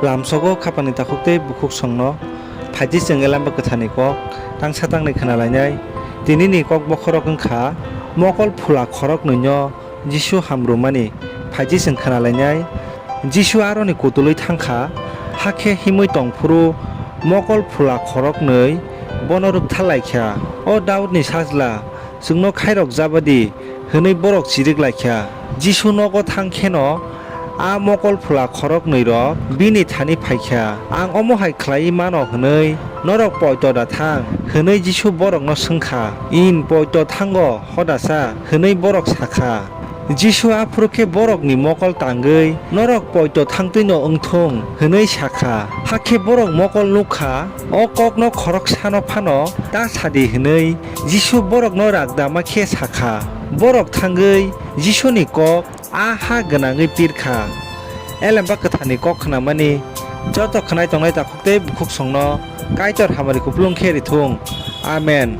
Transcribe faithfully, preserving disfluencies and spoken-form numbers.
Lamsogo khapani takhuk tei bukhuksongno phaidi chwng Elemba Kwtharni kok tangsa tangnwi khna lainai. Tinini kok bokhorok wng kha mokol phula khoroknwino Jisu ham rwmani. Phaidi chwng khna lainai. Jisu aroni kutulwi thang kha, hakhe himwi tong phuru mokol phula khoroknwi bono rwkthar lai kha, O Daudni Sajla, chwngno khairok ja ba di, hwnwi bórok chirik lai kha. Jisu nogo tháng kheno a mokol phula khoroknwirok bini thani phai kha. Ang omo hai khlaiwi mano hwnwi norok poito da tháng, hwnwi Jisu bórokno sẃng kha. Iin poito thángo, hodasa, hwnwi bórok sa kha. Jisu aphuru khe bórokni mokol tangwi, Norok poito tháng tẃi’-no wng thung, hwnwi sa kha. Hakhe bórok mokol nuk kha, o kókno khoroksano phano ta sa di hwnwi Jisu bórokno ragdama khe sa kha. Bórok thángwi Jisuni kók a ha gwnangwi pir kha. Elemba Kwtharni kók khnamani joto khwnai tongnai takhuk tei bukhuksongno Kaitor hamari kupulung khe ri thung. Amen.